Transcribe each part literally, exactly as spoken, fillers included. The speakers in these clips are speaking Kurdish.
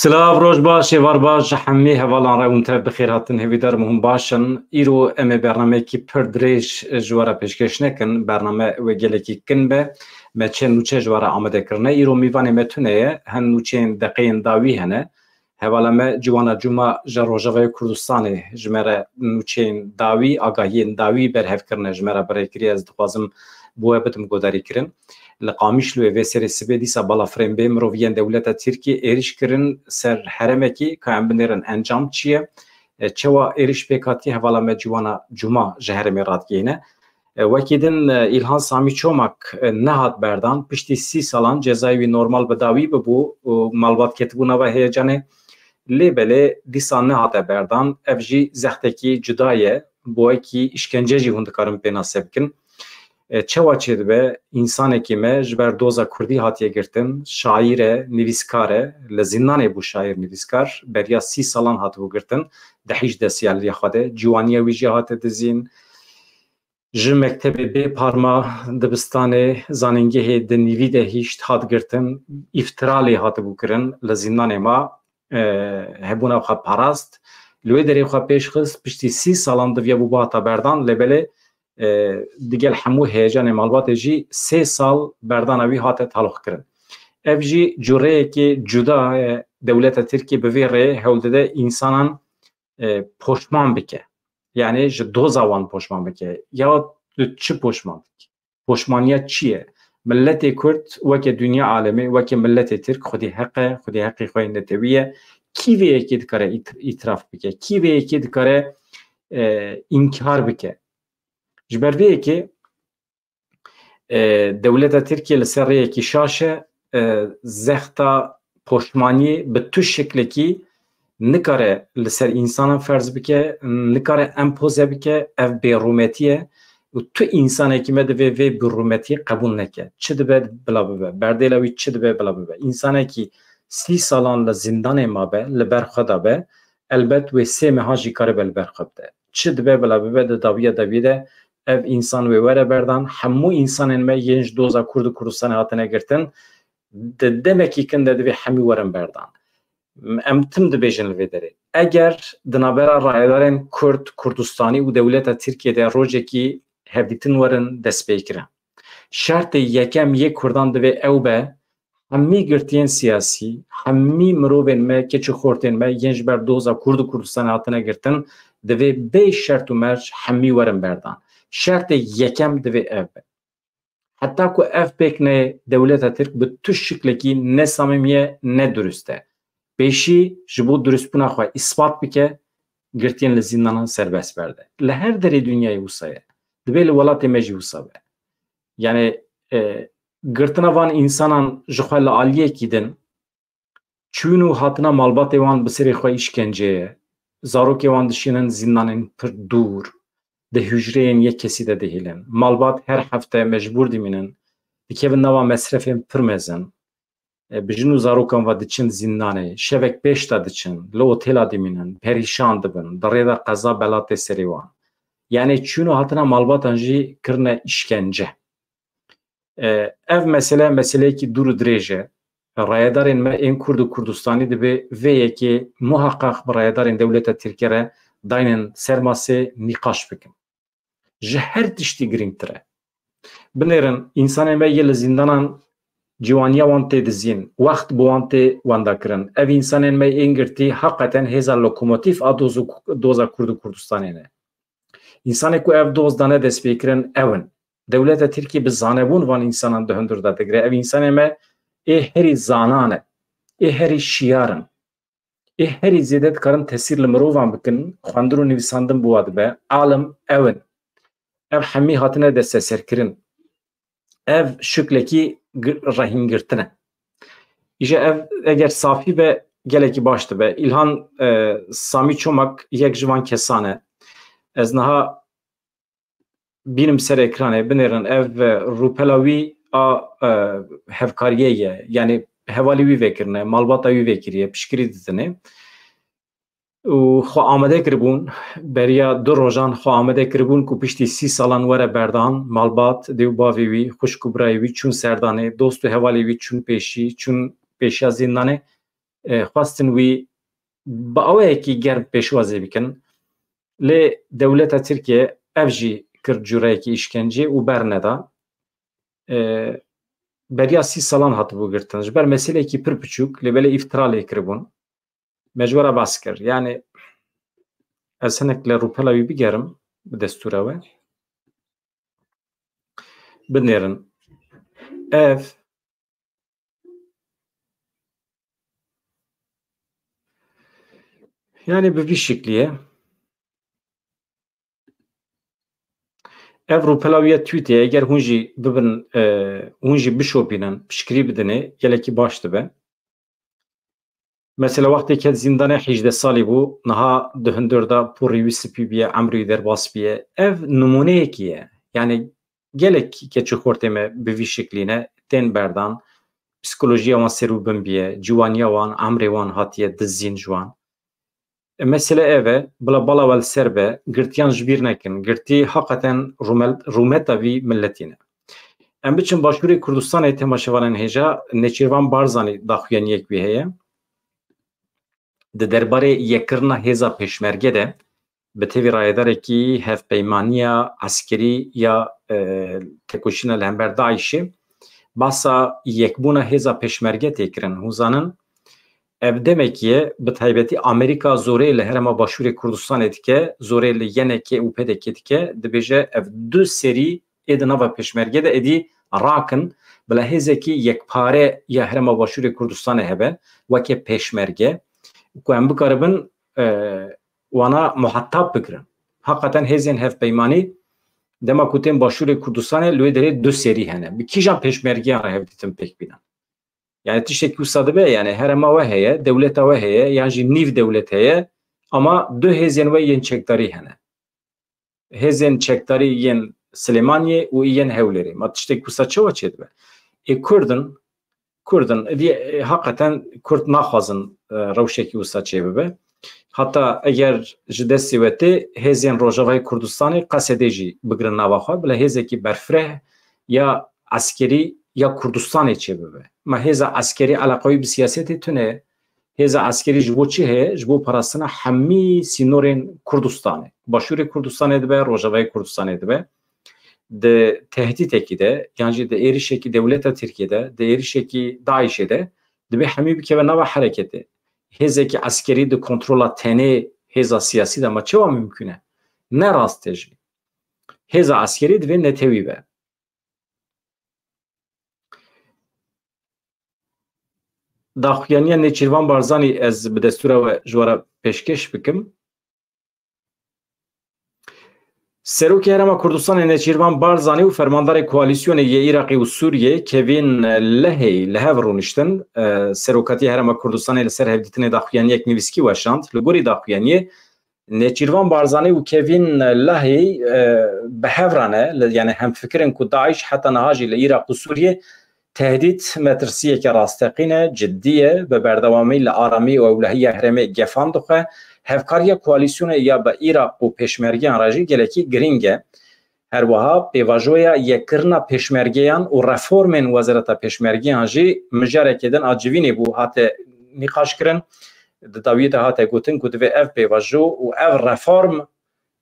Silav, roj baş, êvar baş ji hemî hevalan re hûn tev bi xêr hatin, hêvîdar me hûn baş in. Îro em ê bernameyekî pir dirêj ji we re pêşkêş nekin. Bername wê gelekî kin be. Me çend nûçe ji we re amade kirine. Îro mîvanê me tune ye. Hin nûçeyên deqeyên dawî hene. Hevala me Ciwana Cuma ji Rojavayê Kurdistanê ji me re nûçeyên dawî, agahiyên dawî berhev kirine, ji me re bi rê kiriye. Ez dixwazim bi we bidim guhdarîkirin. Li Qamişloyê vê serê sibê dîsa balafirên bê miroviyên dewleta Tirkiyê êrîş kirin ser herêmekî, ka em binêrin encam çi ye? E, çawa êrîş pêk hatiye? Hevala me Ciwana Cuma ji herêmê radigihîne. E, wekî din, e, Îlhan Samî Çomak, e, nehat berdan. Piştî sî salan cezayê wî normal bi dawî bibû û malbat ketibû nava heyecanê. Lê belê dîsa nehate berdan. Ev jî zextekî cuda ye. Bo wekî îşkence jî hûn dikarin pênase bikin. E, çawa çêdibe, însanekî me ji ber doza kurdî hatiye girtin, şaîr e, nivîskar e, li zîndanê bû şaîr, nivîskar, beriya sî salan hatibû girtin, di hîşt desiyaliya xwe de, ciwaniya wî jî hate dizîn, ji mektebê bê parma, dibistanê, zanîngehê di nîvî de hîşt hat girtin, îftira lê hatibû kirin, li zîndanê ma, e, hebûna xwe parast, li wê derê xwe pêş xist, piştî sî salan diviya bû bihata berdan, lê belê, e, digel hemû heyecanê malbatê jî sê sal berdana wî hate taloqkirin. Ev jî cureyekê cuda ye, dewleta Tirkiyê bi vê rê hewl dide însanan, e, poşman bike. Yani ji doza wan poşman bike. Ya tu çi poşman dikî? Poşmaniya çi ye? Miletê Kurd weke dinya alemê, weke miletê Tirk xwedî heq e, xwedî heqê xwe yê netewî ye. Kî vê yekê dikare ît-, îtiraf bike? Kî vê yekê dikare, e, înkar bike? Ji ber vê yekê, e, dewleta Tirkiye li ser rêyekî şaş e, e, zexta poşmaniyê bi tu şiklekî nikare li ser însanan ferz bike, nikare empoze bike, ev bêrûmetî ye û tu însanekî me divê vê bêrûmetiyê qebûl neke. Çi dibe bila bibe, berdêla wî çi dibe bila bibe. Însanekî sî salan li zîndanê mabe, li ber xwe de be, elbet wê sê meha jî karibe li ber xwe bide. Çi dibe bila bibe, di dawiya dawiyê de ev însan wê were berdan. Hemû însanên me yên ji doza Kurd û Kurdistanê hatine girtin, di demekî kin de divê hemî werin berdan. Em tim dibêjin li vê derê. Eger di navbera rayedarên Kurd, Kurdistanî û dewleta Tirkiyê de rojekî hevdîtin werin destpêkirin, şertê yekem yê Kurdan divê ew be, hemî girtiyên siyasî, hemî mirovên me, keç û xortên me yên ji ber doza Kurd û Kurdistanê hatine girtin, divê bê şert û merc hemî werin berdan. Şertê yekem divê ev be. Heta ku ev pêk neyê, dewleta Tirk bi tu şiklekî ne samîmî ye, ne durust e. Pêşî ji bo durustbûna xwe îspat bike, girtiyên li zîndanan serbest berde. Li her derê dinyayê wisa ye. Divê li welatê me jî wisa be. Yani, e, girtina van însanan ji xwe li aliyekî din, çûn û hatina malbatê wan bi serê xwe îşkence ye. Zarokê wan dişînin zîndanên pir dûr, di hûcreyên yek kesî de dihêlin. Malbat her hefte mecbûr dimînin, dikevin nava mesrefên pir mezin. E, bi jin û zarokan ve diçin zîndanê, şevek pêş de diçin, li otêla dimînin, perîşan dibin, di rê de qeza bela tê serê wan. Yani çûn û hatina malbatan jî kirine îşkence. E, ev mesele, meseleyekî dûr û dirêj e. Rayedarên me ên Kurd û Kurdistanî divê vê yekê muheqeq bi rayedarên dewleta Tirkiye re daynin ser masê, nîqaş bikin. Ji her tiştî girîngtir e. Binêrin, însanên me yê li zîndanan ciwaniya wan tê dizîn, wext bi wan tê wendakirin. Ev însanên me ên girtî heqeten hêza lokomotîf a doz û, doza Kurd û Kurdistanê ne. Însanê ku ev doz dane destpêkirin ew in. Dewleta Tirkiyê bi zanebûn van însanan di hundir de digire. Ev însanê me ê herî zana ne, ê herî şiyar in, ê herî zêde dikarin tesîr li mirovan bikin. Xwendin û nivîsandin bi wa dibe. Alim ew in. Ev hemî hatine desteserkirin. Ev şiklekî gi-, rehîngirtin e. Îja ev eger safî be, gelekî baş dibe. Îlhan, e, Samî Çomak yek ji van kesan e. Ez niha bînim ser ekranê, binêrin ev, e, rûpela wî a, e, hevkariyê ye. Yani hevalî wî vekirine, malbata wî vekiriye, piştgirî didinê. Û xwe amade kiribûn, beriya du rojan xwe amade kiribûn ku piştî sî salan were berdan, malbat, dê û bavê wî, xwişk û birayê wî çûn serdanê, dost û hevalê wî çûn pêşî, çûn pêşiya zîndanê. e, xwestin wî bi awayekî germ pêşwazê bikin. Lê dewleta Tirkiye ev jî kir cureyekî îşkencê û berneda. E, beriya sî salan hatibû girtin. Ji ber meseleyekî pir biçûk, lê belê îftira lê kiribûn. Me ji we re behs kir. Yani ez hinek li rûpela wî bigerim, bi destûra we. Binêrin. Ev, yani bi vî şiklî ye. Ev rûpela wî ye tweetê, eger hûn jî bibin, e, hûn jî bişopînin, piştgirî bidinê, gelekî baş dibe. Mesela wextê ket zîndanê hejdeh salî bû, niha di hundir de porê wî spî biye, emrê wî derbas biye. Ev nimûneyekî ye. Yani gelek keç û xortê me bi vî şiklî ne, tên berdan, psikolojiya wan ser û bin biye, ciwaniya wan, emrê wan hatiye dizîn ji wan. E, mesele ev e, bila bala we li ser be, girtiyan ji bîr nekin. Girtî heqeten rûmel-, rûmeta vî miletî ne. Em biçin Başûrê Kurdistanê, temaşevanên hêja, Nêçîrvan Barzanî daxuyaniyek wî heye. Di derbarê yekkirina hêza pêşmerge de, bi tevî rayedarekî hevpeymaniya eskerî ya, e, tekoşîna li hember DAIŞê, basa yekbûna hêza pêşmerge tê kirin. Hûn zanin, ev demekî ye, bi taybetî Amerîka zorê li herêma Başûrê Kurdistanê dike, zorê li Y N K û P D K dike, dibêje ev du serî ê di nava pêşmerge de êdî rakin, bila hêzekî yekpare ya herêma Başûrê Kurdistanê hebe, weke pêşmerge, ku em bikaribin, e, wana muhetab bigirin. Heqeten hêzên hevpeymanî dema ku tên Başûrê Kurdistanê li wê derê du serî hene. Bi kîjan pêşmergeyan re hevdîtin pêk bînin? Yani tiştekî wisa dibe, yani herêma we heye, dewleta we heye, yan jî nîv dewlet heye, ama du hêzên we yên çekdarî hene. Hêzên çekdarî yên Silêmaniyê û yên Hewlêrê. Ma tiştekî wisa çawa çêdibe? Ê Kurd in, Kurd in, êdî, e, heqeten Kurd naxwazin, e, rewşekî wisa çêbibe. Heta eger ji destê we tê, hêzên Rojavayê Kurdistanê, Qesedê jî bigirin nava xwe, bila hêzekî berfireh ya eskerî ya Kurdistanê çêbibe. Ma hêza eskerî eleqewî bi siyasetê tune. Hêza eskerî ji bo çi heye? Ji bo parastina hemî sînorên Kurdistanê. Başûrê Kurdistanê dibe, Rojavayê Kurdistanê dibe. Di tehdîtekî de, yan jî di êrişekî dewleta Tirkiyê de, di êrişekî DAIŞê de, dibê hemî bikeve nava hereketê. Hêzekî eskerî di kontrola tenê hêza siyasî de ma çawa mimkûn e? Ne rast e jî. Hêza eskerî divê netewî be. Daxuyaniya Nêçîrvan Barzanî ez bi destûra we ji we re pêşkêş bikim. Serokê Herêma Kurdistanê Nêçîrvan Barzanî û fermandarê Koalîsyonê yê Iraqê û Sûriyê Kevîn Lehey li hev rûniştin. E, Serokatiya Herêma Kurdistanê li ser hevdîtinê daxuyaniyek nivîskî weşand. Li gorî daxuyaniyê, Nêçîrvan Barzanî û Kevîn Lahey, e, bi hev re ne, li, yani hemfikir in ku DAIŞ heta niha jî li Iraq û Sûriyê tehdît, metirsiyeke rasteqîn e, cidî ye, bi berdewamî li aramî û ewlehiya herêmê gefan dixwe. Hevkariya koalîsyonê ya bi Iraq û pêşmergeyan re jî gelekî girîng e. Her wiha pêvajoya yekkirina pêşmergeyan û reformên Wezareta Pêşmergeyan jî mijarekê din a civînê bû, hate nîqaşkirin. Di dawiyê de hate gotin ku divê ev pêvajo û ev reform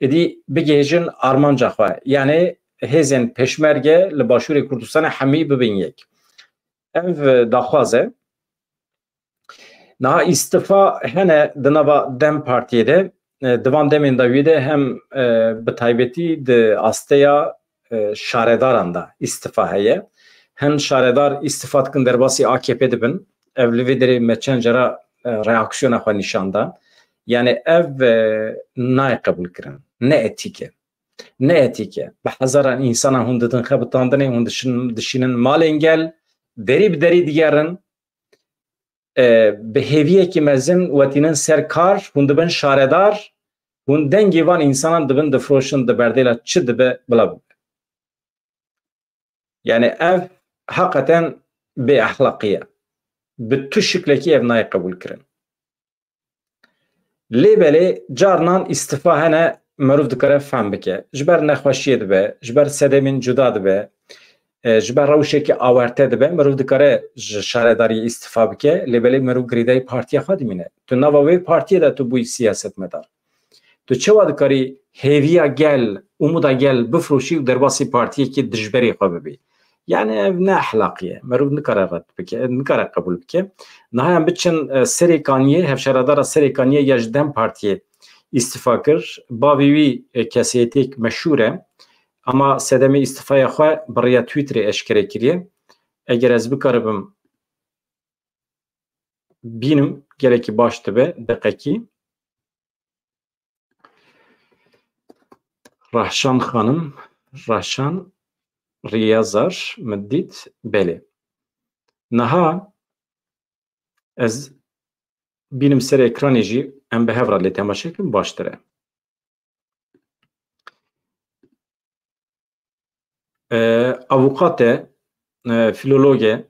êdî bigihêjin armanca xwe. Yanî hêzên pêşmerge li Başûrê Kurdistanê hemî bibin yek. Ev daxwaz e. Niha îstifa hene di nava DEM Partiyê de, e, di van demên dawiyê de hem, e, bi taybetî di asteya, e, şaredaran de îstifa heye. Hin şaredar îstifa dikin, derbasî A K P dibin. Ev li vê derê me çend cara, e, reaksiyona xwe nîşan da. Yani ev, e, nayê qebûlkirin. Ne etîk e. Ne etîk e. Bi hezaran însanan hûn didin xebitandinê, hûn dişin-, dişînin malên gel, derî bi derî digerin. E, bi hêviyekî mezin wetînin ser kar, hûn dibin şaredar, hûn dengê van însanan dibin difroşin, di berdêla çi dibe bila bibe. Yani ev heqeten bêexlaqî ye. Bi tu şiklekî ev nayê qebûlkirin. Lê belê carnan îstifa hene, merûv dikare fehm bike. Ji ber nexweşiyê dibe, ji ber sedemên cuda dibe. e, ji ber rewşekî awerte dibe, mirov dikare ji şaredariyê îstifa bike, lê belê mirov girêdayî partiya xwe dimîne. Tu nava wê partiyê de tu bûyî siyasetmedar. Tu çawa dikarî hêviya gel, umuda gel bifroşî û derbasî partiyekî dijberê xwe bibî? Yani ev ne ehlaqî ye. Mirov nikare red bike, nikare qebûl bike. Niha em biçin, e, Serê Kaniyê, hevşaredara Serê Kaniyê ya ji DEM Partiyê îstifa kir. Bavê wî, e, kesayetiyek meşhûr e. Ama sedemê îstifaya xwe bi rêya Twitterê eşkere kiriye. Eger ez bikaribim bînim, gelekî baş dibe, deqekî. Rahşan Xanim, Rahşan Riyazar min dît, belê. Niha ez bînim ser ekranê jî, em bi hev re lê temaşe bikin, baştir e. E, avûkat e, e, filolog e,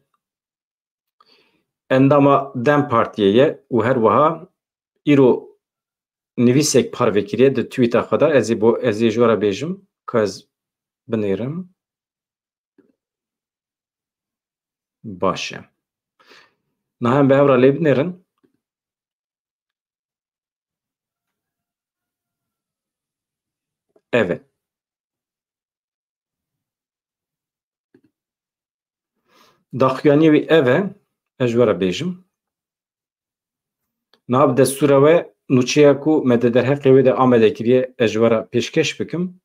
endama DEM Partiyê ye û her wiha îro nivîsek parve kiriye di tweeta xwe de. Ez ê bo, ez ê ji we re bêjim, ka ez binêrim. Baş e. Niha em bi hev re lê binêrin. Ev e. Daxuyaniyê wî ev e, ez ji we re bêjim. Niha bi destûra we nûçeya ku me di derheqê wê de amade kiriye, ez ji we re pêşkeş bikim.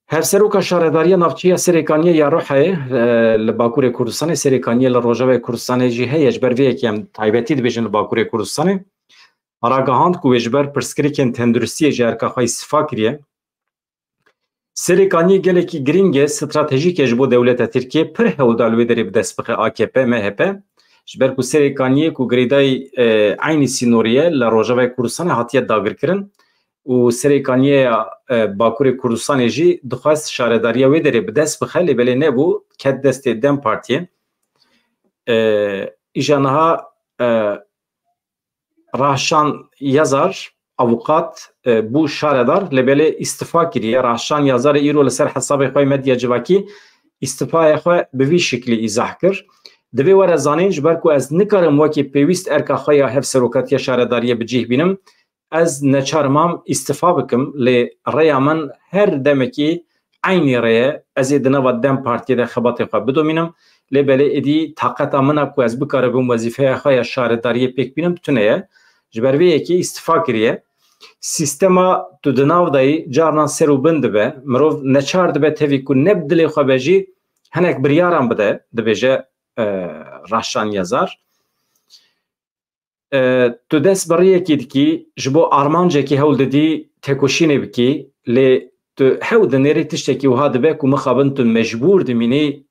Hevseroka Şaredariya Navçeya Serêkaniyê ya Ruhayê, e, li Bakurê Kurdistanê, Serêkaniyê li Rojavayê Kurdistanê jî heye, ji ber vê yekê em taybetî dibêjin li Bakurê Kurdistanê, ragihand ku wê ji ber pirsgirêkên tenduristiyê ji erka xwe îstifa kiriye. Serêkaniyê gelekî girîng e, stratejîk e ji bo dewleta Tirkiyê, pir hewl da li wê derê bi dest bixe A K P, M H P. Ji ber ku Serêkaniyê ku girêdayî, e, eynî sînorî ye, li Rojavayê Kurdistanê hatiye dagirkirin û Serêkaniyê ya, e, Bakurê Kurdistanê jî dixwest şaredariya wê derê bi dest bixe, lê belê nebû, ket destê DEM Partiyê. E, îja niha, e, Rahşan Yazar, avûkat, e, bû şaredar, lê belê îstifa kiriye. Rahşan Yazarê îro li ser hesabê xwe yê medya civakî îstifaya xwe bi vî şiklî îzah kir. Divê were zanîn, ji ber ku ez nikarim wekî pêwîst erka xwe ya hevserokatiya şaredariyê bi cih bînim, ez neçar mam îstifa bikim, lê rêya min her demekî eynî rê ye. Ez ê di nava DEM Partiyê de xebatê xwe bidomînim, lê belê êdî taqeta min a ku ez bikaribim wezîfeya xwe ya şaredariyê pêk bînim tune ye. Ji ber vê yekê îstifa kiriye. Sîstema tu di nav de yî carnan ser û bin dibe, mirov neçar dibe tevî ku ne bi dilê xwe be jî hinek biryaran bide, dibêje, e, Rahşan Yazar. E, tu dest bi rêyekê dikî, ji bo armancekî hewl didî tekoşînê bikî, lê tu hew dinêrî tiştekî wiha dibe ku mixabin tu mecbûr dimînî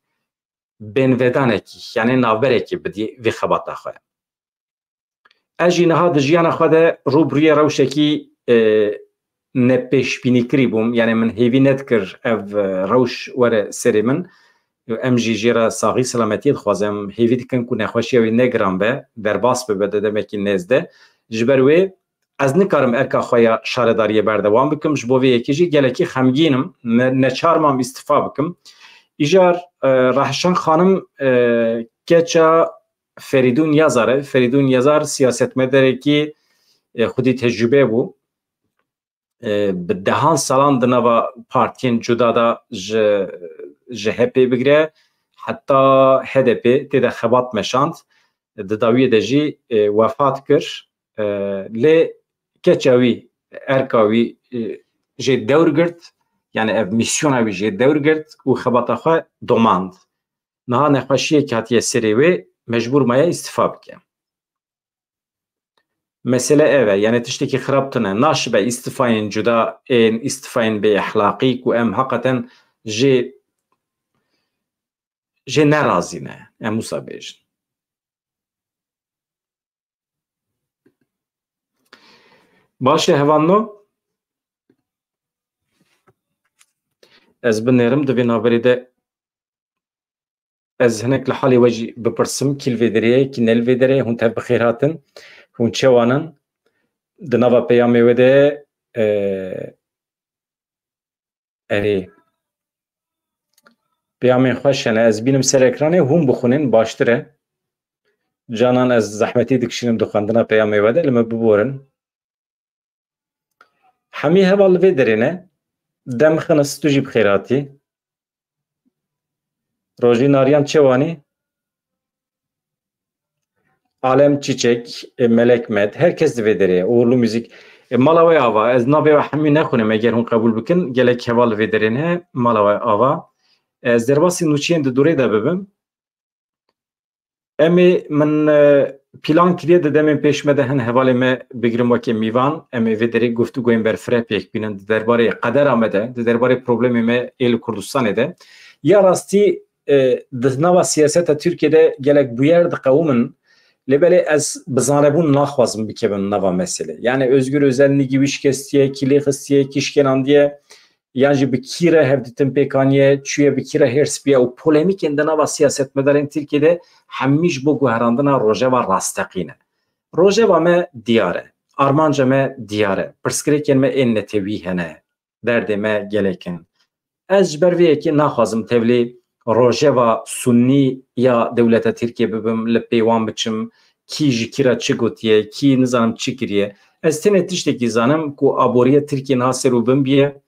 bênvedanekî, yanî navberekî bidî vî xebata xwe. Ez jî niha di jiyana xwe de rûbirûyê rewşekî, e, nepêşbînîkirî bûm, yanî min hêvî nedikir ev, e, rewş were serê min. Em jî jê re saxî selametiyê dixwazin. Em hêvî dikin ku nexweşiya wî ne giran be, derbas bibe di demekî nêz de. Ji ber wê ez nikarim erka xwe ya şaredariyê berdewam bikim. Ji bo vê yekê jî gelekî xemgîn im. Ne, neçar mam îstifa bikim. Îcar, e, Rehşan Xanim, e, keça Ferîdûn Yazar e. Ferîdûn Yazar siyasetmederekî, e, xwedî tecrûbe bû. E, bi dehan salan di nava partiyên cuda de ji, ji H P bigire heta H D P tê de xebat meşand. Di dawiyê de jî, e, wefat kir. E, lê keça wî, erka wî, e, jê dewr girt, yani ev misyona wî jê dewr girt û xebata xwe domand. Niha nexweşiyek hatiye serê wê, mecbûr maye îstifa bike. Mesele ev e, yani tiştekî xirab tune. Naşibe îstifayên cuda ên îstifayên bêexlaqî ku em heqeten jê, jê nerazî ne. Em wisa bêjin. Baş e, hevalno. Ez binêrim di vê navberê de ez hinek li halê we jî bipirsim, kî li vê derê ye, kî ne li vê derê ye, hûn tev bi xêr hatin, hûn çewan in? Di nava peyamê we de, e, erê, Peyamên xweş hene. Ez bînim ser ekranê, hûn bixwînin baştir e. Canan ez zehmetî dikişînim di xwendina peyamê we de, li me biborin. Hemî heval li vê derê ne. Dem Xinis, tu jî bi xêr hatî. Rojî Naryan Çewanî. Alem Çiçek, e, Melek Med, her kes di vê derê ye. Uğurlu Müzik. E, mala we ava, ez navê we hemî nexwînim, eger hûn qebûl bikin, gelek heval li vê derê ne, mala we ava. Ez derbasî nûçiyên di dorê de bibim. Em ê, min, e, plan kiriye di demên pêş me de hin hevalê me bigirim weke mîvan. Em ê vê derê guftûgoyên berfireh pêk bînin di derbarê qedera me de, di derbarê problemê me ê li Kurdistanê de. Ya rastî, e, di nava siyaseta Tirkiyê de gelek bûyer diqewimin. Lê belê ez bi zanebûn naxwazim bikevim nava meselê. Yani Özgür Özel nigî wî şikestiye, kî lê xistiye, kî şikênandiye, yan jî bi kî re hevdîtin pêk aniye, çûye bi kî re hêrs biye û polemîkên di nava siyasetmedarên Tirkiyê de hemî ji bo guherandina rojeva rasteqîn e. Rojeva me diyar e, armanca me diyar e, pirsgirêkên me ên netewî hene, derdê me gelek in. Ez ji ber vê yekê naxwazim tevlî rojeva sunnî ya dewleta Tirkiyê bibim, li pê wan biçim, kî ji kî re çi gotiye, kî nizanim çi kiriye. Ez tenê tiştekî zanim ku aboriya Tirkiyê niha ser û bin biye,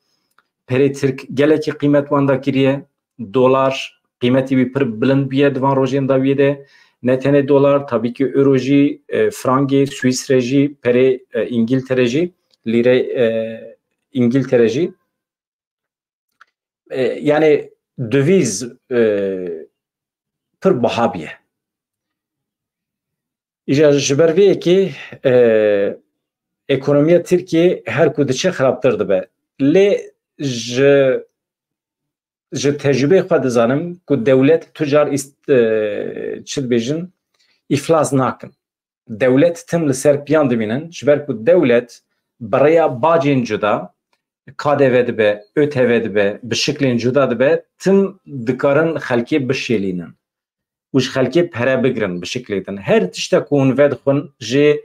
perê Tirk gelekî qîmet wenda kiriye, dolar qîmetî wî pir bilind biye di van rojên dawiyê de. Ne tenê dolar, tabî ki euro jî, e, frangê, Swîsre jî, perê, e, Îngiltere jî, lîrê, e, Îngiltere jî. E, yani döviz, e, pir biha biye. Îja ji ber vê yekê, e, ekonomiya Tirkiyê her ku diçe xirabtir dibe. Lê ji, ji tecrûbeyê xwe dizanim ku dewlet tu car îst-, e, çi dibêjin, îflas nakin. Dewlet tim li ser piyan dimînin, ji ber ku dewlet bi rêya bacên cuda, K D V dibe, Ö T V dibe, bi şiklên cuda dibe, tim dikarin xelkê bişêlînin û ji xelkê pere bigirin bi şiklê din. Her tiştek ku hûn vedixwin jê,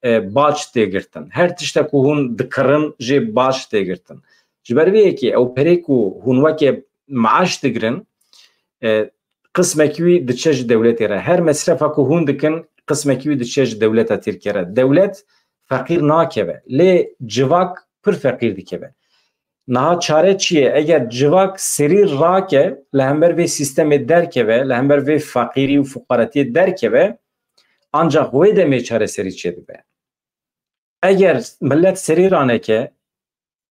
e, bac tê girtin. Her tiştek ku hûn dikirin jê bac tê girtin. Ji ber vê yekê ew perê ku hûn weke maaş digirin, e, qismekî wî diçe ji dewletê re. Her mesrefa ku hûn dikin, qismekî wî diçe ji dewleta Tirkiye re. Dewlet feqîr nakeve. Lê civak pir feqîr dikeve. Niha çare çi ye? Eger civak serî rake, li hember vê sîstemê derkeve, li hember vê feqîrî û fuqaretiyê derkeve, ancaq wê demê çareserî çêdibe. Eger millet serî raneke,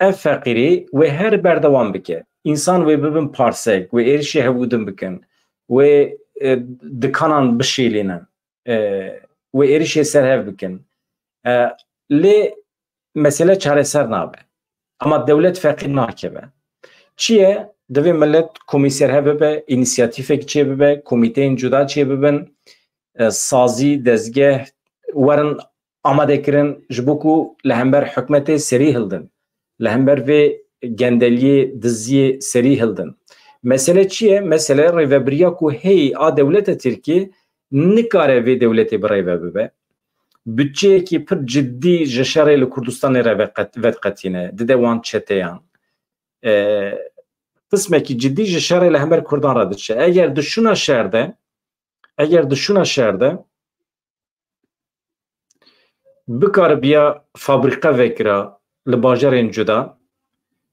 ev feqîrî wê her berdewam bike. Însan wê bibin parsek, wê êrişê hevûdin bikin, wê, e, dikanan bişîlînin, e, wê êrişê ser hev bikin. E, lê mesele çareser nabe. Ama dewlet feqîr nakeve. Çi ye? Divê millet komî ser hev bibe, înîsiyatîfek çêbibe, komîteyên cuda çêbibin, e, sazî, dezgeh werin amadekirin ji bo ku li hember hikûmetê serî hildin, li hember vê gendeliyê, diziyê serî hildin. Mesele çi ye? Mesele rêvebiriya ku heyî a dewleta Tirkiyê nikare vê dewletê bi rêve bibe. Budçeyekî pir cidî ji şerê li Kurdistanê re veqet-, vediqetîne, dide wan çeteyan. E, qismekî cidî ji şerê li hember Kurdan re diçe. Eger di şûna şer de, eger di şûna şer de bikaribiya fabrîqe vekira li bajarên cuda,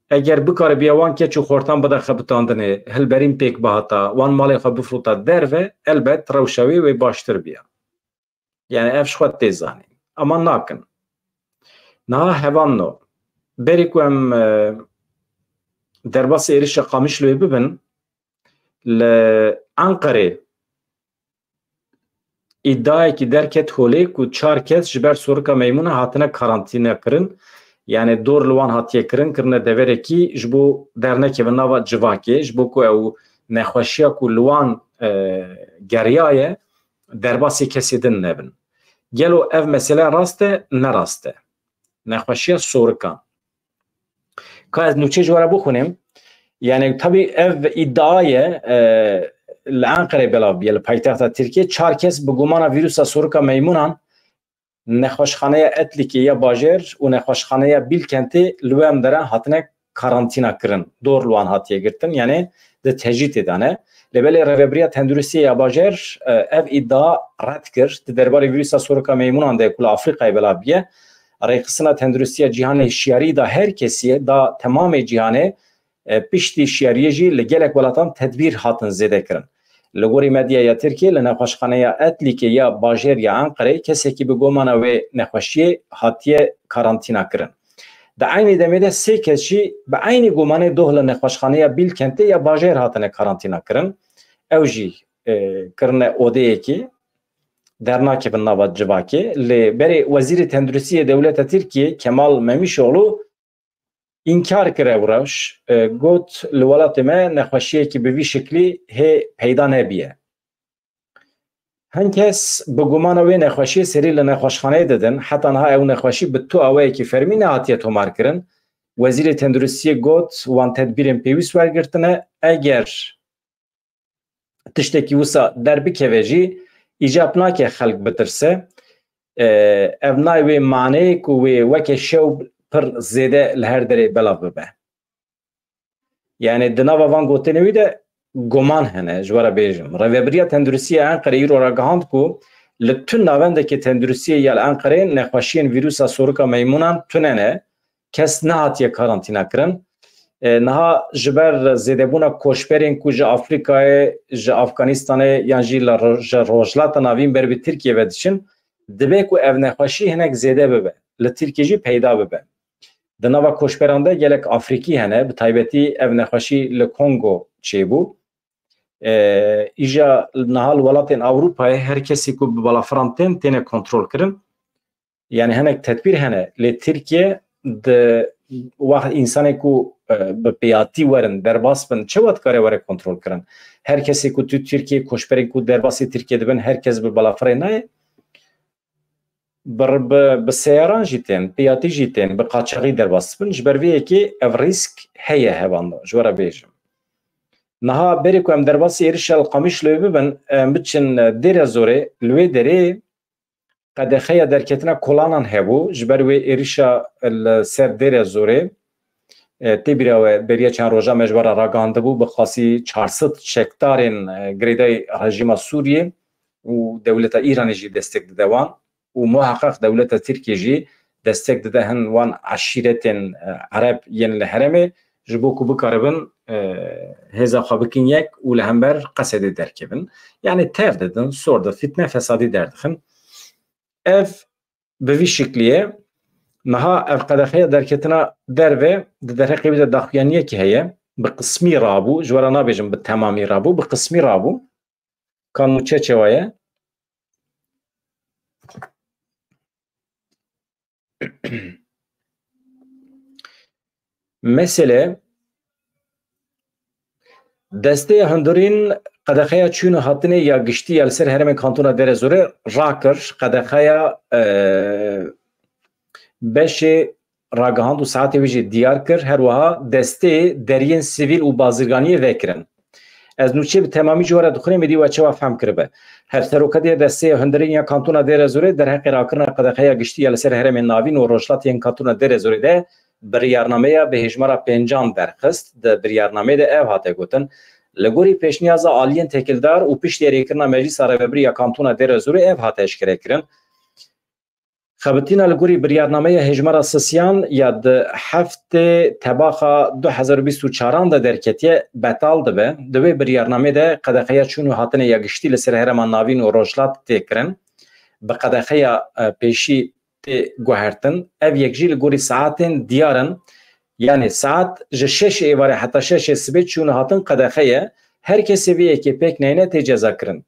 eger bikaribiya wan keç û xortan bide xebitandinê, hilberîn pêk bihata, wan malê xwe bifrota derve, elbet rewşa wê wê baştir biya. Yani ev ji xwe tê zanîn. Ama nakin. Niha hevalno, berî ku em, e, derbasî êrişa Qamişloyê bibin, li Enqerê îdiayekî derket holê ku çar kes ji ber sorika meymûna hatine karantîne kirin. Yani dor li wan hatiye kirin, kirine deverekî ji bo dernekevin nava civakê, ji bo ku ew nexweşiya ku li wan, e, geriyaye, derbasê kesê din nebin. Gelo ev mesele rast e? Ne rast e. Nexweşiya sorikan. Ka ez nûçe ji we re bixwînim. Yani tabî ev îdia ye, e, li Enqerê belav bûye, li paytexta Tirkiyê. Çar kes bi gumana vîrusa sorika meymûnan nexweşxaneya Etlîkê ya bajêr û nexweşxaneya Bîlkentê li wê em dere hatine karantîna kirin. Dor li wan hatiye girtin, yanî di tecrîtê de ne. Lê belê Rêvebiriya Tenduristiya ya Bajêr, e, ev îdia red kir. Di derbarê vîrusa soroka meymûnan de ku li Afrîkayê belav bûye, Rêxistina Tenduristiya Cîhanê hişyarî da her kesî, da temamê cîhanê, e, piştî hişyariyê jî li gelek welatan tedbîr hatin zêde kirin. Li gorî medyaya Tirkiyê li nexweşxaneya Etlîkê ya bajêr ya Enqereyê kesekî bi gomana wê nexweşiyê hatiye karantîna kirin. Di eynî demê de sê kes jî bi eynî gomanê doh li nexweşxaneya Bîlkentê ya bajêr hatine karantîna kirin. Ew jî, e, kirine odeyekê, dernakevin nava civakê. Lê berê Wezîrê Tenduristiyê Dewleta Tirkiyê Kemal Memîşoğlu înkar kir ev rewş, e, got, li welatê me nexweşiyekî bi vî şiklî hê peyda nebiye. Hin kes bi gumana wê nexweşiyê serî li nexweşxaneyê didin, heta niha ew nexweşî bi tu awayekî fermî nehatiye tomarkirin. Wezîrê Tenduristiyê got, wan tedbîrên pêwîst wergirtine, eger tiştekî wisa derbikeve jî, îcab nake xelk bitirse. E, ev nayê wê maneyê ku wê weke şew pir zêde li her derê belav bibe. Yanî di nava van gotinê wî de guman hene, ji we re bêjim. Rêvebiriya Tenduristiya Enqerê îro ragihand ku li tu navendeke tenduristiyê ya li Enqerê nexweşiyên vîrusa sorika meymûnan tune ne, kes nehatiye karantîna kirin. E, niha ji ber zêdebûna koçberên ku ji Afrîkayê, ji Afganistanê yan jî li ro-, ji Rojhilata Navîn ber bi Tirkiyê ve diçin, dibe ku ev nexweşî hinek zêde bibe, li Tirkiyê jî peyda bibe. Di nava koçberan de gelek Afrîkî hene, bi taybetî ev nexweşî li Kongo çêbû. E, îja niha li welatên Ewropayê her kesî ku bi balafiran tên, têne kontrol kirin. Yanî hinek tedbîr hene, lê Tirkiye di wext însanê ku, e, bi piyatî werin, derbas bin, çawa dikare were kontrol kirin? Her kesê ku tu Tirkiye, koçberên ku derbasî Tirkiye dibin, her kes bi balafirê nayê. Bi, bi, bi seyaran jî tên, piyatî jî tên, bi qaçaxî derbas dibin. Ji ber vê yekê ev rîsk heye hevalno, ji we re bêjim. Niha berê ku em derbasî êrişa li Qamişloyê bibin, em biçin Dêrezorê, li wê derê qedexeya derketina kolanan hebû, ji ber wê êrişa li ser Dêrezorê, e, tê bîra we beriya çend roja me ji we re ragihandibû, bi qasî çar sed çekdarên, e, girêdayî rejîma Sûriyê û dewleta Îranê jî destek dide wan û muheqeq dewleta Tirkiyê jî destek dide hin wan eşîretên, e, Ereb yên li herêmê, ji bo ku bikaribin, e, hêza xwe bikin yek û li hember Qesedê derkevin. Yanî tev didin, sor di fitne fesadî derdixin. Ev bi vî şiklî ye. Niha ev qedexeya derketina derve di derheqê wî de daxuyaniyekî heye. Bi qismî rabû, ji we re nabêjim bi temamî rabû, bi qismî rabû. Ka nûçe çawa ye? Mesele, desteya hundirîn qedexeya çûn û hatinê ya giştî ya li ser herêmên Kantona Dêrezorê rakir, qedexeya, e, beşê ragihand û saetê wî jî diyar kir. Her wiha destê deriyên sivîl û bazirganiyê vekirin. Ez nûçeyê bi temamî ji we re dixwînim, êdî we çawa fehm kiribe. Hevserokatiya Desteya Hundirîn ya Kantona Dêrezorê derheqê rakirina qedexeya giştî ya li ser herêmên navîn û rojhilatê yên Kantona Dêrezorê de biryarnameya bi hêjmara pêncan derxist. Di biryarnameyê de ev hate gotin, li gorî pêşniyaza aliyên têkildar û piştî erêkirina Meclîsa Rêvebirî ya Kantona Dêrezorê ev hate eşkerekirin. Xebitîna li gorî biryarnameya hêjmara sisiyan ya di heftê Tebaxa du hezar û bîst û çaran de derketiye, betal dibe. Di wê biryarnamê de qedexeya çûn û hatinê ya giştî li ser herêma navîn û rojhilat tê kirin. Bi qedexeya, e, pêşî tê guhertin. Ev yek jî li gorî saetên diyar in. Yanî saet ji şeşê êvarê heta şeşê sibê çûn û hatin qedexe ye. Her kesê vê yekê pêk neyne tê cezakirin.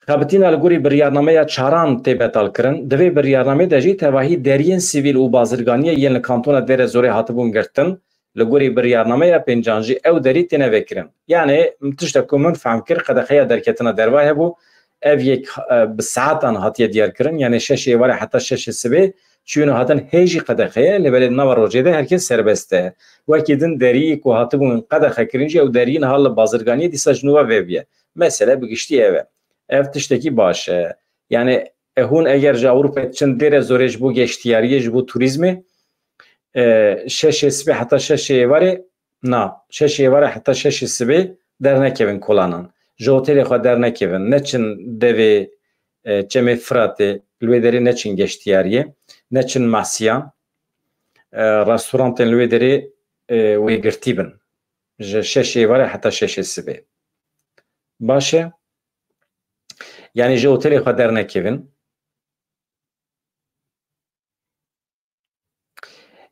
Xebitîna li gorî biryarnameya çaran tê betalkirin. Di vê biryarnameyê de jî tevahî deriyên sivîl û bazirganiyê yên li Kantona Dêrezorê hatibûn girtin, li gorî biryarnameya pêncan jî ew derî têne vekirin. Yanî tiştek ku min fehm kir, qedexeya derketina derve hebû. Ev yek, e, bi saetan hatiye diyarkirin, yanî şeş êvarê heta şeş sibê çûn û hatin hê jî qedexe ye, lê belê di nava rojê de her kes serbest e. Wekî din deriyî ku hatibûn qedexekirin jî, ew deriyî niha li bazirganiyê dîsa ji nû ve vebûye. Mesele bi giştî ev e. Ev tiştekî baş e. Yanî, e, hûn eger ji Ewropayê diçin Dêrezorê ji bo geştiyariyê, ji bo turîzmê, E, şeşê sibê heta şeşê êvarê, na, şeşê êvarê heta şeşê sibê dernekevin kolanan. Ji otelê xwe dernekevin. Neçin devê, e, Çemê Firatê, li wê derê neçin geştiyariyê, neçin masiyan, e, restorantên li wê derê, e, wê girtî bin. Ji şeşê êvarê heta şeşê sibê. Baş e? Yanî ji otelê xwe dernekevin.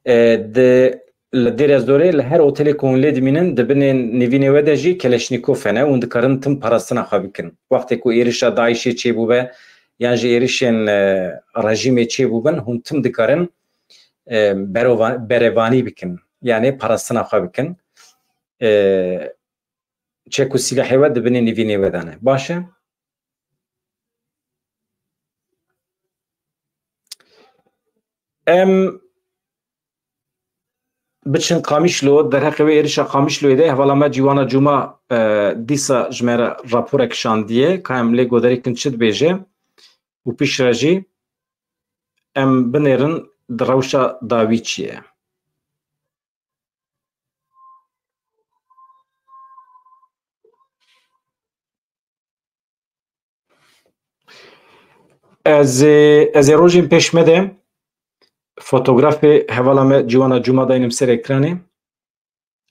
E, di, li Dêrezorê li her otelê ku hûn lê dimînin, di binê nivînê we de jî keleşnîkof hene, hûn dikarin tim parastina xwe bikin. Wextê ku êrişa DAIŞê çêbûbe, yan jî êrişên, e, rejîmê çêbûbin, hûn tim dikarin, e, berova-, berevanî bikin. Yanî parastina xwe bikin. E, çek û sîlehê we di binê nivînê we de ne. Baş e? Em biçin Qamişlo, derheqê wê êrişa Qamişloyê de hevala me Cîwana Cûma, e, dîsa ji me re raporek şandiye, ka em lê goderê kin çi dibêje û piştre jî em binêrin di rewşa dawî çi ye. Ez ê, ez ê rojên pêş me de fotografê hevala me Ciwana Cuma daynim ser ekranê.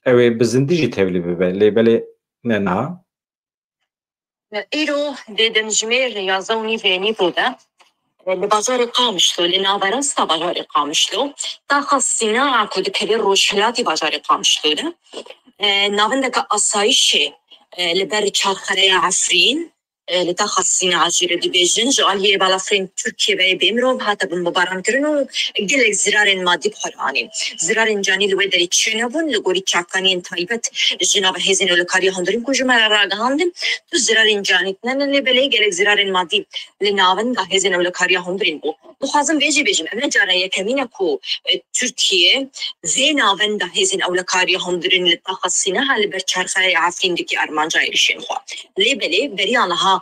Ew ê bi zindî jî tevlî bibe. Lê belê ne niha. Îro dê demjimêr yazdeh û nîvê nîvo de, e, li bajarê Qamişlo, li naverasta bajarê Qamişlo, taxa Sîna ku dikeve rojhilatê bajarê Qamişlo de, e, navendeke asayişê, e, li ber çarxereya Efrîn, e, li taxa Sîna jî re dibêjin, ji aliyê balafirên Tirkiyê ve yê bêmirov hate binmebarankirin û gelek zirarên madî bi xwe re anîn. Zirarên canî li wê derê çênebûn, li gorî çavkaniyên taybet ji nava hêzên ewlekariya hundirîn ku ji me re ragihandin, tu zirarên canî tine ne, lê belê gelek zirarên madî li navenda hêzên ewlekariya hundirîn bû. Dixwazim vê jî bêjim, ev ne cara yekemîn e ku, e, Tirkiye vê navenda hêzên ewlekariya hundirîn li taxa Sîna ha li ber çarxeya Efrîn dike armanca êrişên xwe. Lê belê beriya niha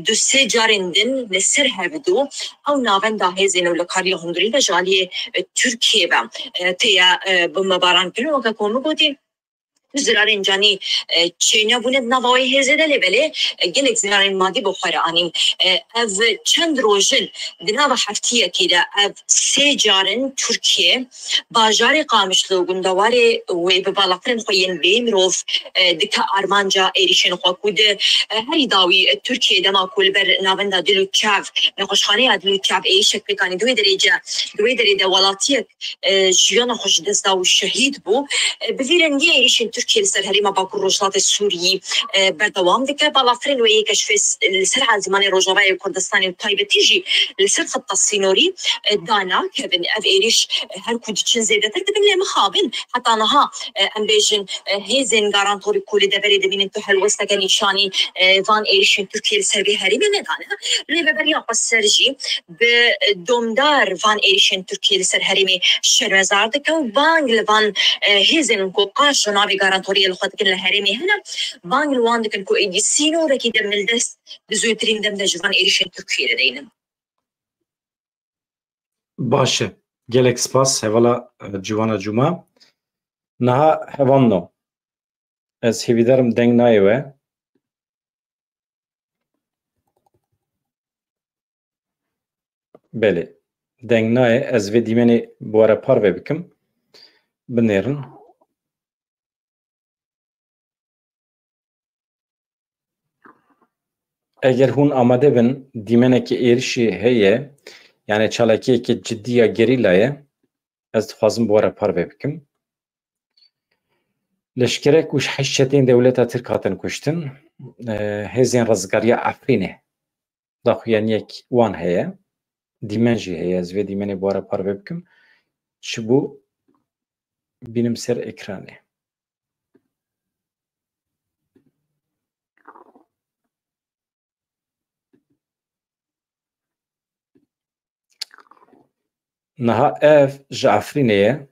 du sê carên din li ser hevdu ew navenda hêzên ewlekariya hundirîn de ji aliyê, e, Tirkiyê ve, e, têya, e, binmebarankirin. Weke ku min gotî, zirarên canî, e, çênebûne di nava wê hêzê de, lê belê, e, gelek zirarên madî bi xwe re anîn. E, ev çend roj in, di nava heftiyekê de ev sê car in Tirkiye bajarê Qamişlo, gundewarê wê bi balafirên xwe yên bê mirov, e, dike armanca êrişên xwe ku di, e, herî dawî, e, Tirkiye dema ku li ber navenda Dil û Çav, nexweşxaneya Dil û Çav êrişek pêk anî, di wê derê de, di wê derê de welatiyek, e, jiyana xwe ji dest da û şehîd bû. E, bi vî rengî êrişên Tirkiye li ser herêma Bakur Rojhilatê Sûriyî, e, berdewam dike. Balafirên wê yê keşfê s-, li ser Ezîmanê Rojavayê Kurdistanê û taybetî jî li ser xeta sînorî, e, danakevin. Ev êrîş, e, her ku diçin zêdetir dibin, lê mixabin heta niha, e, em bêjin, e, hêzên garantorî ku li deverê dimînin tu helwesteke nîşanî, e, van êrişên Tirkiye li ser vê herêmê nedane. Rêveberiya Xweser jî bi domdar van êrişên Tirkiye li ser herêmê şermezar dike û bang li van, e, hêzên ku qaşo navê garantoriyê li xwe dikin li herêmê hene, bang li wan dikin ku êdî sînorekî demildest bi zûtirîn dem de ji van êrişên Tirkiyê re deynin. Baş e. Gelek spas hevala, e, Ciwana Cuma. Niha hevalno. Ez hêvîdarim deng nayê we. Belê. Deng nayê, ez vê dîmenê bi we re parve bikim. Binêrin. Eger hûn amade bin, dîmeneke êrişî heye, yani çalakiyeke cidî ya gerîla ye, ez dixwazim bi we re parve bikim. Leşkerek û heşt çeteyên dewleta Tirk hatin kuştin. E, hêzên rizgariya Efrînê daxuyaniyek wan heye. Dîmen jî heye. Ez vê dîmenê bi we re parve bikim. Çi bû? Bînim ser ekranê. Niha ev ji Efrînê ye.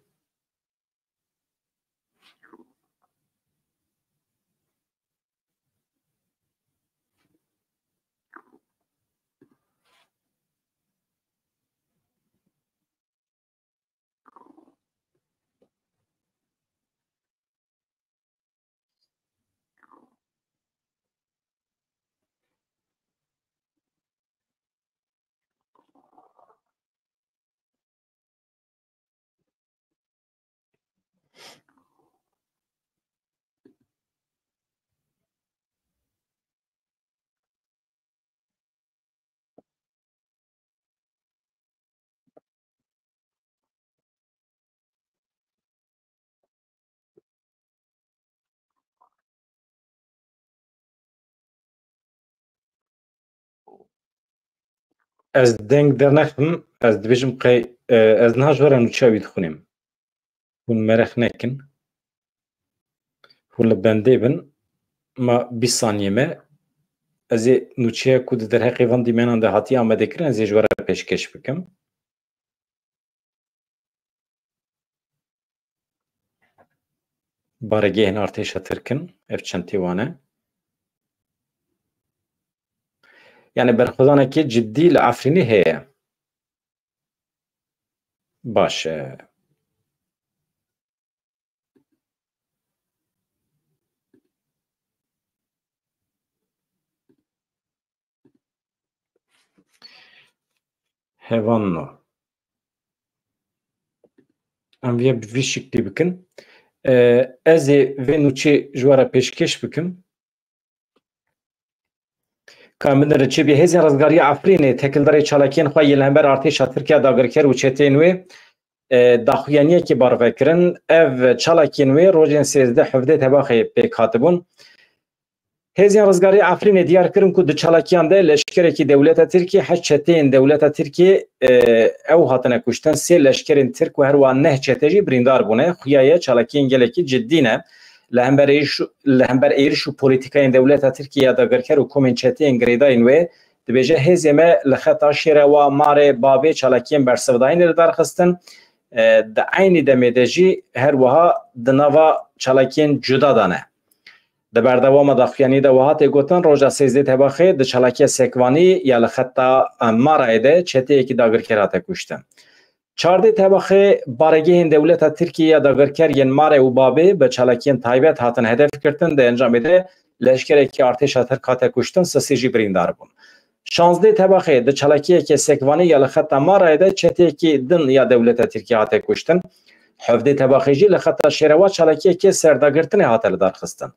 Ez deng dernexim, ez dibêjim qey, e, ez niha ji we re nûçeya wî dixwînim. Hûn meraq nekin. Hûn li bendê bin. Ma bîst saniyê me. Ez ê nûçeya ku di derheqê van dîmenan de hatiye amadekirin, ez ê ji we re pêşkêş bikim. Baregehên artêşa Tirk in, ev çentê wan e. Yani berxwedanekî cidî li Efrînê heye. Baş e. Hevanno. Em vê bi vî şiklî bikin. Ee, ez ê vê nûçê ji we re pêşkêş bikim. Ka em binêrin çi bî, Hêzên Rizgariya Efrînê têkildarî çalakiyên xwe yên li hember artêşa Tirkiye, dagirker û çeteyên wê, e, daxuyaniyekê parve kirin. Ev çalakiyên wê rojên sêzdeh hevdeh Tebaxê pêk hatibûn. Hêzên Rizgariya Efrînê diyar kirin ku di çalakiyan de leşkerekî dewleta Tirkiyê, heşt çeteyên dewleta Tirkiyê, e, ew hatine kuştin, sê leşkerên Tirk û her wiha neh çete jî birîndar bûne. Xuya ye çalakiyên gelekî cidî ne. Li hember êriş, li hember êriş û polîtîkayên dewleta Tirkiyê ya dagirker û komên çeteyên girêdayên wê, dibêje, hêzê me li xeta Şêrewa, Marê, Babê çalakiyên bersivdayînê li dar xistin. E, di eynî demê de jî her wiha di nava çalakiyên cuda de ne. Di berdewama daxuyaniyê de wiha tê gotin, roja sêzdeh Tebaxê di çalakiya Sekvanî ya li xeta, e, Marayê de çeteyekî dagirker hate kuştin. Çardê Tebaxê baregehên dewleta Tirkiyê ya dagirker yên Marê û Babê bi çalakiyên taybet hatin hedef girtin, di encamê de leşkerekî artêşa Tirk hate kuştin, sisê jî birîndar bûn. Şazdê Tebaxê di çalakiyeke Sekvanî ya li xeta Marayê de çeteyekî din ya dewleta Tirkiyê hate kuştin. Hevdê Tebaxê jî li xeta Şêrewa çalakiyeke serdagirtinê hate lidarxistin.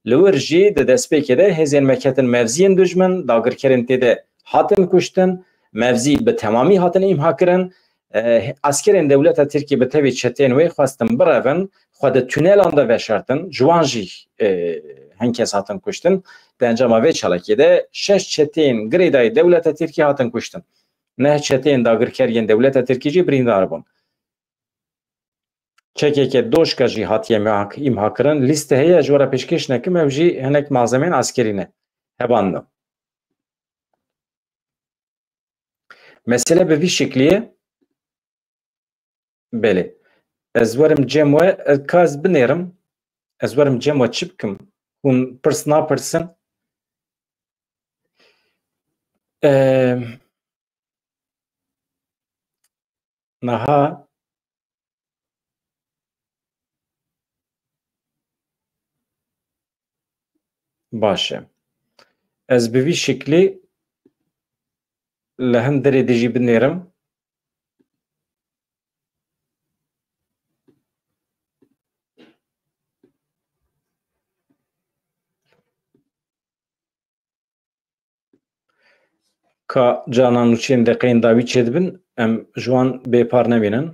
Li wir jî di destpêkê de hêzên me ketin mevziyên dijmin, dagirkerên tê de hatin kuştin, mevzî bi temamî hatin îmha kirin. E, eskerên dewleta Tirkiyê bi tevî çeteyên wê xwestin birevin, xwe di tunelan de veşartin, ji wan jî, e, hin kes hatin kuştin. Di encama vê çalakiyê de şeş çeteyên girêdayî dewleta Tirkiyê hatin kuştin. Neh çeteyên dagirker yên dewleta Tirkiyê jî birîndar bûn. Çekeke doşka jî hatiye mehak-, îmha kirin. Lîste heye, ji we re pêşkêş nekim, ew jî hinek malzemeyên eskerî ne. Heban de. Mesele bi vî şiklî ye. Belê. Ez werim cem we, ez ka ez binêrim, ez werim cem we çi bikim? Hûn pirs napirsin? Eee, Niha baş e. Ez bi vî şiklî li hundirê dijî binêrim. Ka canan nûçeyên deqeyên dawî çêdibin, em ji wan bêpar nemînin.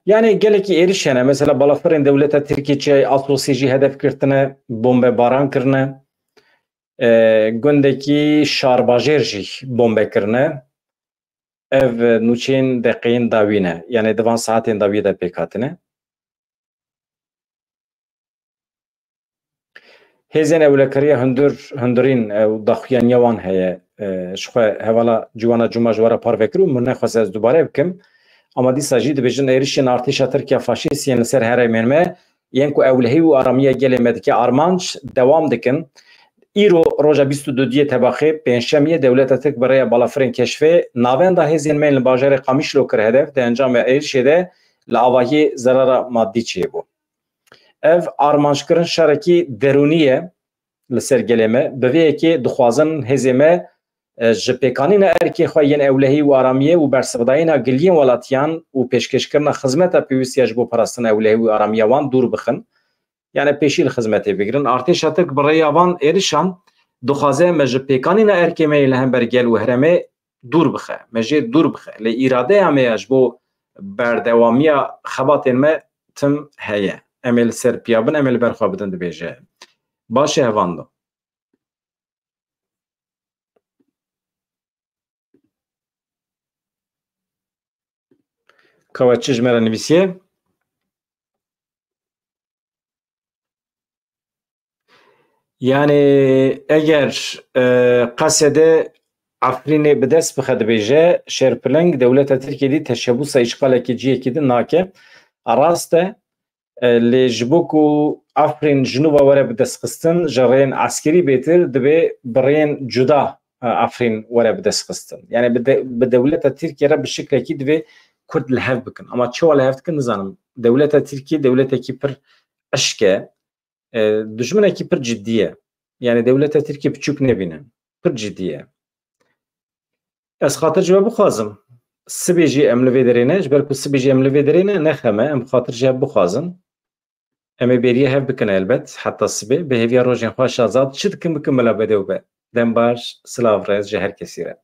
Yani gelekî êriş hene. Mesela balafirên dewleta Tirkiyê çi Asosê jî hedef girtine, bombebaran kirine. E, gundekî şarbajêr jî bombe kirine. Ev nûçeyên deqeyên dawî ne. Yani di van saetên dawî de pêk hatine. Hêzên ewlekariya hundir, hundirîn, e, û daxuyaniya wan heye, e, ji xwe hevala Ciwana Cuma ji we re parve kir û min nexwest ez dubare bikim. Ama dîsa jî dibêjin êrişên artêşa Tirkiya faşîst yên li ser herêmên me, yên ku ewlehî û aramiya gelê me dike armanc, dewam dikin. Îro roja bîst û duyê Tebaxê, pêncşemiyê, dewleta Tirk bi rêya balafirên keşfê navenda hêzên me yên li bajarê Qamişlo kir hedef, di encamê êrişê de li avahiyê zerara madî çêbû. Ev armanjkirin şerekî derûnî ye li ser gelê me. Bi vê yekê dixwazin hêzê me, e, ji pêkanîna erkê xwe yên ewlehî û aramiyê û bersivdayîna giliyên welatiyan û pêşkêşkirina xizmeta pêwîst ya ji bo parastina ewlehî û aramiya wan dûr bixin. Yani pêşî li xizmetê bigirin. Artêşa Tirk bi rêya van êrişan dixwaze me ji pêkanîna erkê me yê li hember gel û herêmê dûr bixe, me jê dûr bixe. Lê îradeya me ya ji bo berdewamiya xebatên me tim heye. Em ê li ser piya bin, em ê li ber xwe bidin, dibêje. Baş e, hevando. Ka we çi ji me re nivîsiye? Yani eger e, Qesede Efrînê bi dest bixe dibêje, Şêrpiling dewleta Tirkiyê dî teşebusa îşxalekî ciyekî din nake. A rast e, e, lê ji bo ku Efrîn ji nû ve were bi dest xistin, ji rêyên eskerî bêtir dibe bi rêyên cuda e, Efrîn were bi dest xistin. Yani bi, de, bi dewleta Tirkiye re bi şiklekî divê Kurd li hev bikin. Ama çawa li hev dikin nizanim. Dewleta Tirkiye dewletekî pir eşk e, e, dijminekî pir cidî ye. Yani dewleta Tirkiye piçûk nebîne. Pir cidî ye. Ez xatir ji we bixwazim. Sibê jî em li vê derê ne, ji ber ku sibê jî em li vê derê ne, nexeme, em xatir ji hev bixwazin. Em ê bêriyê hev bikin elbet, heta sibê. Bi hêviya rojên xweş azad, çi dikin bikin bila bedew be. Dem baş, silav rêz ji her kesî re.